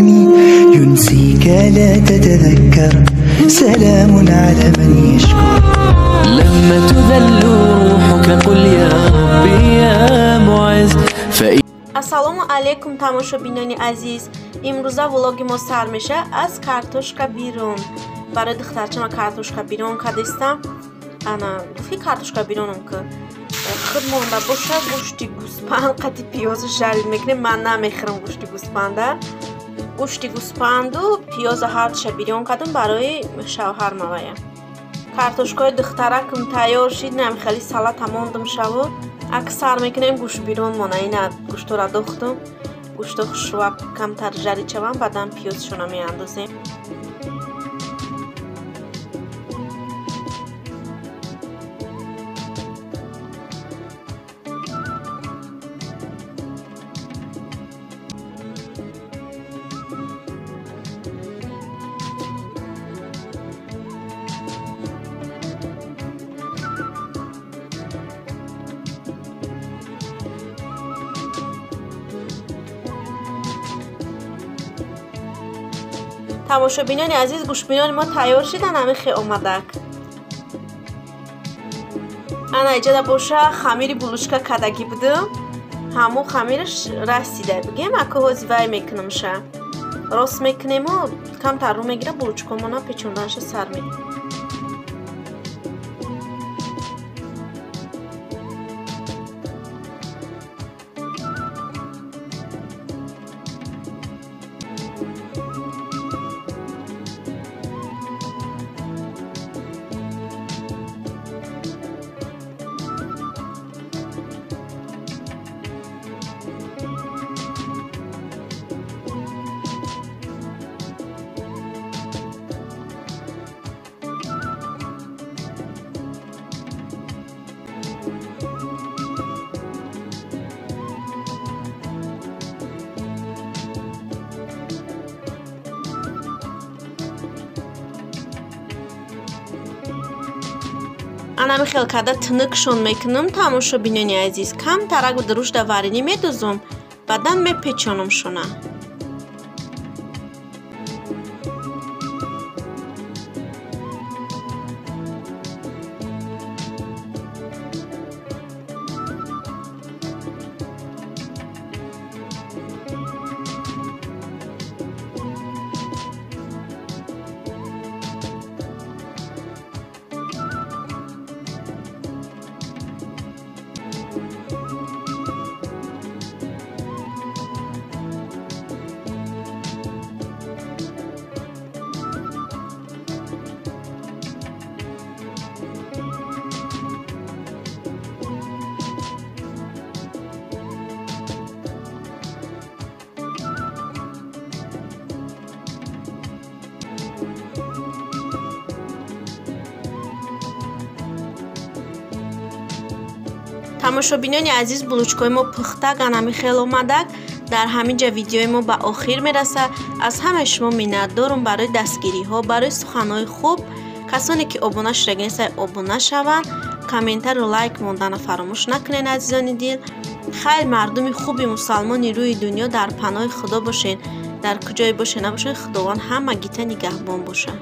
ينسيك لا تتذكر سلام على من يشكر لما تذل روحك قل يا ربي يا معز. Ассалому алайкум, тамошобинони азиз. Имрӯза влоги мо сар меша аз картошка бирон. Барои духтарчама картошка бирон кардистам. Ана гуфти картошка биронам ки худ монда боша, гӯшти гӯспанд қати пиёза жарид мекунем. Ман намехӯрам гӯшти гӯспанда. Гӯшти гӯспанду пиёза ҳардуша бирён кардам барои шавҳармавая. Картошкаи духтаракам тайёр шид, нам хеле салата мондам шаву. Аксар мекунем гӯшт бирон мона. Ина гӯштора дохтам. Гӯшто хушрӯа камтар жарид шавам, баъдан пиёзшона меандозем. Тамошобинони азиз, гӯштбинони мо тайёр шидан, ҳамин хе омадак. Ана иҷода боша хамири булушка кадагӣ будум. Ҳамун хамираш расида. Бигем ака ҳози вай мекунамша. Рост мекунему камтар рӯ мегира, булучкомона печонданша сар медиҳем. Анами хел карда тинукшон мекунам, тамошобинони азиз. Камтарак рушда варенӣ медузам, баъдан мепечонамшона. Тамошобинони азиз, булучкои мо пухтак, анами хел омадак. Дар ҳамин ҷа видеои мо ба охир мерасад. Аз ҳамаи шумо миннатдорум барои дастгириҳо, барои суханҳои хуб. Касоне ки обуна шудагӣ нестанд, обуна шаванд. Комментару лайк мондана фаромӯш накунед, азизони дил. Хайр, мардуми хуби мусалмони рӯи дунё, дар паноҳи Худо бошед. Дар куҷое бошед набошед, Худованд ҳамагита нигаҳбон бошад.